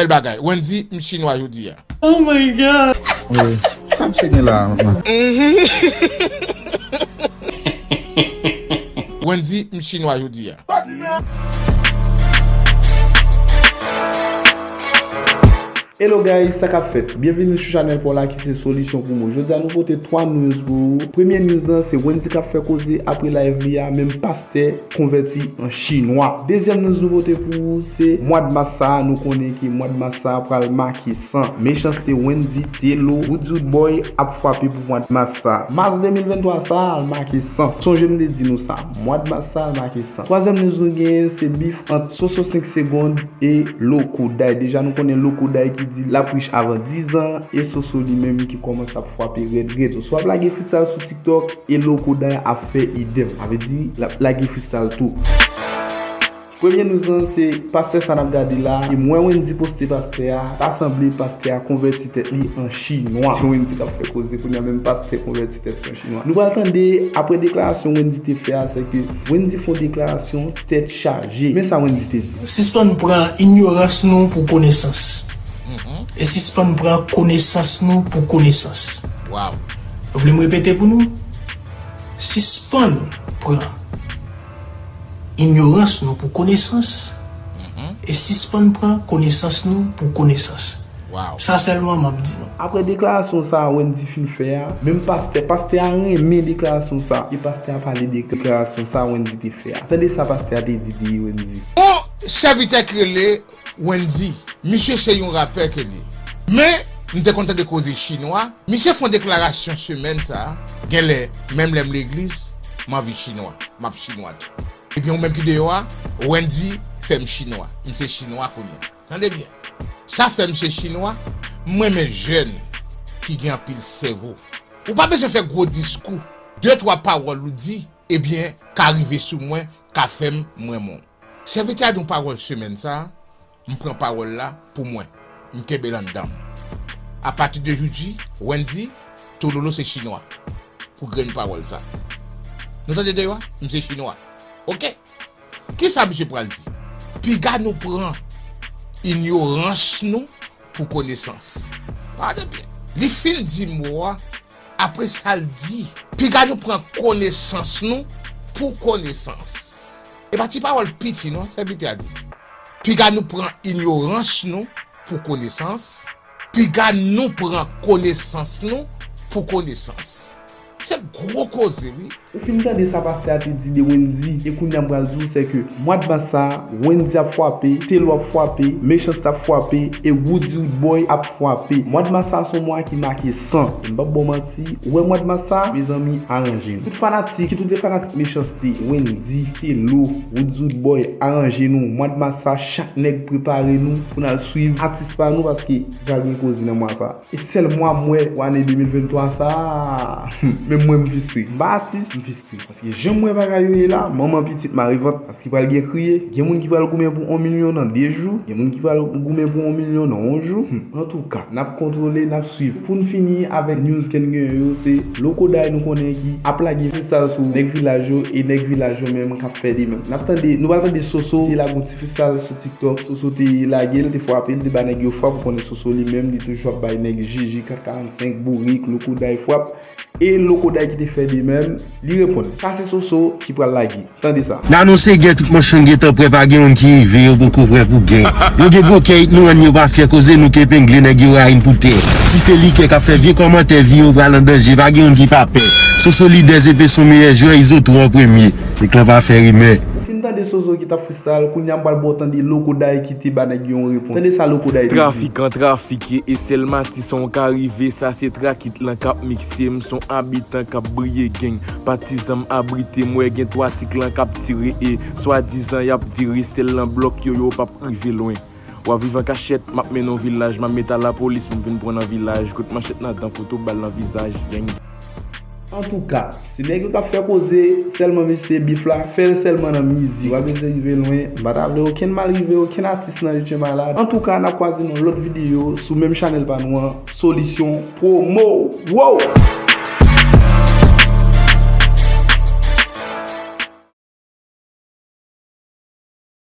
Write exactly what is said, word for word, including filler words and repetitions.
Bèl bagay. Wendy, m chinwa jodi a. Oh my God. Wi. Sa misye gen la a? Wendy, m chinwa jodi a. Hello guys, sa k ap fèt? Byenvini sou chanèl pa w la ki se Solisyon Pwomo. Jodi a nou pote twa news pou ou. Premye news lan se Wendy k ap fè koze apre live li a, menm pastè konvèti an chinwa. Dezyèm news nou pote pou ou se mwa d mas sa a, nou konnen ke mwa d mas sa a pral make san. Mechanste Wendy, Telo, Woodwood Boy ap frape pou mwa d mas sa a. Mas de mil venntwa sa a al make san. Sonje m te di nou sa, mwa d mas sa a al make san. Twazyèm news nou genyen se bif ant Soso senk segonn e Loco Day. Deja nou konnen Loco Day ki di l ap rich avan dizan e Soso li menm ki kòmanse ap frape rèd rèd. Soso ap lage freestyle sou TikTok e Loco Day ap fè idèm. Sa vle di l ap lage freestyle tou. Premye news lan se pastè sa n ap gade la e m wè Wendy poste pastè a, ta sanble pastè a konvèti tèt li an chinwa. Se Wendy k ap fè koze kounye a, menm pastè konvèti tèt li an chinwa. Nou pral tande apre deklarasyon Wendy te fè a, se ke Wendy fè yon deklarasyon tèt chaje. Men sa Wendy te di. Sispann pran inyorans nou pou konesans. E sispann pran konesans nou pou konesans. Wow. Ou vle m repete pou nou? Sispann pran inyorans nou pou konesans e sispann pran konesans nou pou konesans. Wow. Sa sèlman m ap di nou. Apre deklarasyon sa a Wendy fin fè a, menm pastè, pastè a renmen deklarasyon sa a. E pastè a pale de deklarasyon sa a Wendy te fè a. Tande sa pastè a te di de Wendy. Yon sèvitè ki rele Wendy. Misye se yon rapè ke li ye. Men, m te konn tande koze chinwa. Misye fè yon deklarasyon semèn sa a. Genlè, menm lè m legliz, m anvi chinwa. M ap chinwa tou. Ebyen, ou menm ki deyò a, Wendy fè m chinwa. M se chinwa kounye a. Tande byen. Sa fè m se chinwa, m renmen jèn ki gen anpil sèvo. Ou pa bezwen fè gwo diskou. De twa pawòl ou di, ebyen, ka rive sou mwen, ka fè m, m renmen w. Sèvitè a di yon pawòl semèn sa a, m pran pawòl la pou mwen. M kenbe l anndan m. Apati de jodi, Wendy, Tololo se chinwa. Pou grenn pawòl sa. Nou tande deyò a? M se chinwa. Oke? Kisa misye pral di? Piga nou pran inyorans nou pou konesans. Tande byen. Li fin di mo a, apre sa l di, piga nou pran konesans nou pou konesans. E pa ti pawòl piti non, sèvitè a di. Piga nou pran inyorans nou pou konesans. Piga nou pran konesans nou pou konesans. Se gwo koze, wi. Ou fin tande sa pastè a te di de Wendy, e kounye a m pral di w, se ke mwa d mas sa a, Wendy ap frape, Telo ap frape, Mechanste ap frape, e Woodwood Boy ap frape. Mwa d mas sa a se yon mwa ki make san. E m p ap ba w manti, ou wè mwa d mas sa a, mezanmi, aranje nou. Tout fanatik, tout fanatik Mechanste, Wendy, Telo, Woodwood Boy, aranje nou. Mwa d mas sa a, chak nèg prepare nou pou n al swiv atis pa nou, paske pral gen koze nan mwa sa a. E sèl mwa m wè w ane de mil venntwa sa a, hmm, menm mwen m fristre. M pa atis, m fristre. Paske jan m wè bagay yo ye la, manman pitit marevant, paske pral gen kriye, gen moun ki pral goumen pou yon milyon nan de jou, gen moun ki pral goumen pou yon milyon nan yon jou. Hmm. Antouka, n ap kontwole, n ap swiv. Pou n fini avèk news ke n genyen yo, se Loco Day nou konnen ki ap lage freestyle sou nèg vilaj yo, e nèg vilaj yo menm k ap fè de menm. N ap tande, nou pral tande Soso, li lage yon ti freestyle sou TikTok, Soso te lage l, te frape l, te ba nèg yo frap, ou konnen Soso li menm, li toujou ap bay nèg jiji, kat karannsenk, bourik, Loco Day frap. E Loco Day ki te fè de menm, li reponn. Sa se Soso ki pral lage. Tande sa. N anonse gè, tout manchann gentan prè, pa gen youn ki rive, yo poko prè pou gè. Yo gen gwo kè, it nou rann yo pa fyè, koze nou k epengle nèg yo rayin pou tè. Dife likè k ap fè vye kòmantè, vi yo pral an danje, pa gen youn ki pa pè. Soso lidè, Zepe son meyè jwè, Izo twò an premye. Nèg lan pa fè rimè. Fin tande Soso ki t ap freestyle, kounye a m pral ba w tande Loco Day ki te ba nèg yo yon repons. Tande sa Loco Day te di. Trafikan trafike e sèl Matisan w ka rive, sa se trakit lan k ap mikse, m s on abitan k ap briye, gang. Patizan m abrite, m wè gen twa ti klan k ap tire e swadizan y ap vire, sèl lan blòk yo, yo p ap rive lwen. W ap viv an kachèt, m ap mennen w vilaj, m ap met a lapolis pou m vin pran nan vilaj, kout manchèt nan dan, foto bal nan vizaj, gang. Antouka, se nèg yo k ap fè koze, sèlman mesye, bif la, fè l sèlman nan mizik. Ou pa bezwen rive lwen, m pa ta vle okenn mal rive okenn atis nan J T Malad. Antouka, n ap kwaze nan lòt videyo sou menm chanèl pa nou an, Solisyon Pwomo. Wow!